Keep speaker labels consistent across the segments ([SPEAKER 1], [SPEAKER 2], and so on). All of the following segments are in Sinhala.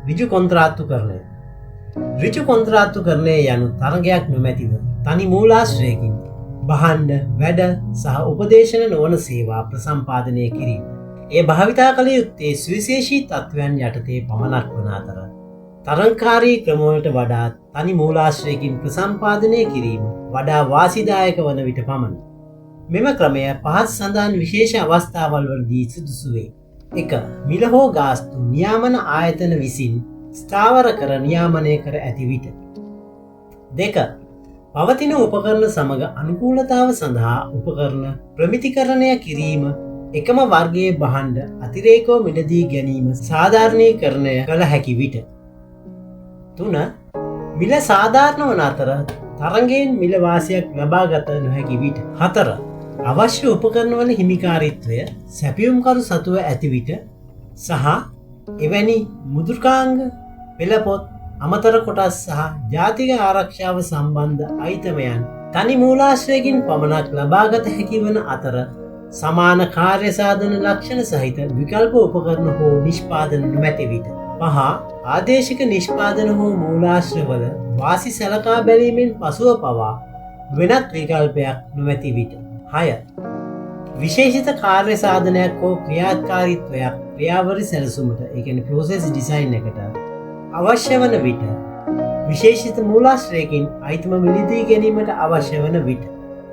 [SPEAKER 1] ඍජු කොන්ත්‍රාත්තුකරණය. ඍජු කොන්ත්‍රාත්තුකරණය යනු තරගයක් නොමැතිව තනි මූලාශ්‍රයකින් භාණ්ඩ, වැඩ සහ උපදේශන නොවන සේවා ප්‍රසම්පාදනය කිරීම. එය භාවිතා කළ යුත්තේ සුවිශේෂී තත්ත්වයන් යටතේ පමණක් වන අතර තරඟකාරී ක්‍රමවලට වඩා තනි මූලාශ්‍රයකින් ප්‍රසම්පාදනය කිරීම වඩා වාසිදායක වන විට පමණි. මෙම ක්‍රමය පහත් සඳහන් විශේෂ අවස්ථාවල් වලදී සුදුසු වේ. 1. මිල හෝ ගාස්තු නියාමන ආයතන විසින් ස්ථාවර කර නියාමනය කර ඇති විට. 2. පවතින උපකරණ සමග අනුකූලතාව සඳහා උපකරණ ප්‍රමිතිකරණය කිරීම, එකම වර්ගයේ භාණ්ඩ අතිරේකව මිලදී ගැනීම සාධාරණීකරණය කළ හැකි විට. 3. මිල සාධාරණ වන අතර තරගයෙන් මිල වාසියක් ලබාගත නොහැකි විට. 4. අවශ්‍ය උපකරණවල හිමිකාරීත්වය සැපියුම්කරු සතුව ඇති විට සහ එවැනි මුද්‍රකාංග, පෙළපොත්, අමතර කොටස් සහ ජාතික ආරක්ෂාව සම්බන්ධ අයිතමයන් තනි මූලාශ්‍රයකින් පමණක් ලබාගත හැකි වන අතර සමාන කාර්ය සාධන ලක්ෂණ සහිත විකල්ප උපකරණ හෝ නිෂ්පාදන නොමැති විට. 5. ආදේශික නිෂ්පාදන හෝ මූලාශ්‍රවල වාසි සලකා බැලීමෙන් පසුව පවා වෙනත් විකල්පයක් නොමැති විට. 6. විශේෂිත කාර්ය සාධනයක් හෝ ක්‍රියාකාරීත්වයක් ක්‍රියාවලි සැලසුමට, ඒ කියන්නේ ප්‍රොසෙස් ඩිසයින් එකට අවශ්‍ය වන විට විශේෂිත මූලාශ්‍රයකින් අයිතම මිලදී ගැනීමට අවශ්‍ය වන විට.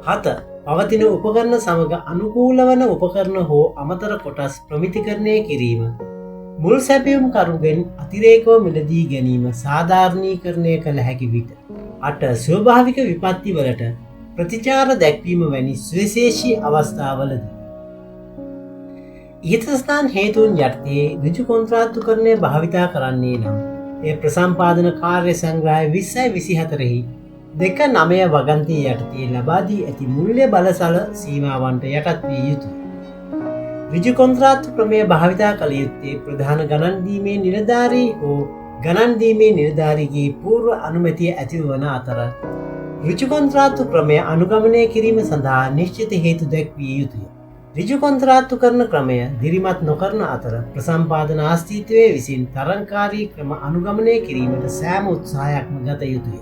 [SPEAKER 1] 7. පවතින උපකරණ සමග අනුකූල වන උපකරණ හෝ අමතර කොටස් ප්‍රමිතිකරණය කිරීම මුල් සැපියුම් කරුගෙන් අතිරේකව මිලදී ගැනීම සාධාරණීකරණය කළ හැකි විට. 8. ස්වභාවික විපත්තිවලට ප්‍රතිචාර දැක්වීම වැනි සුවිශේෂී අවස්ථාවලදී. ඉහත ස්ථාන හේතුන් යටතේ ඍජු කොන්ත්‍රාත්තුකරණය භාවිතා කරන්නේ නම් එය ප්‍රසම්පාදන කාර්ය සංග්‍රහය 20.24 2.9 වගන්තිය යටතේ ලබා දී ඇති මූල්‍ය බලසල සීමාවන්ට යටත් විය යුතුය. ඍජු කොන්ත්‍රාත්තු ක්‍රමය භාවිතා කළ යුත්තේ ප්‍රධාන ගණන් දීමේ නිලධාරී හෝ ගණන් දීමේ නිලධාරීගේ පූර්ව අනුමැතිය ඇතිව වන අතර ඍජු කොන්ත්‍රාත්තු ක්‍රමය අනුගමනය කිරීම සඳහා නිශ්චිත හේතු දැක්විය යුතුය. ඍජු කොන්ත්‍රාත්තු කරන ක්‍රමය දිරිමත් නොකරන අතර ප්‍රසම්පාදන ආස්තිත්වයේ විසින් තරඟකාරී ක්‍රම අනුගමනය කිරීමට සෑම උත්සාහයක්ම ගත යුතුය.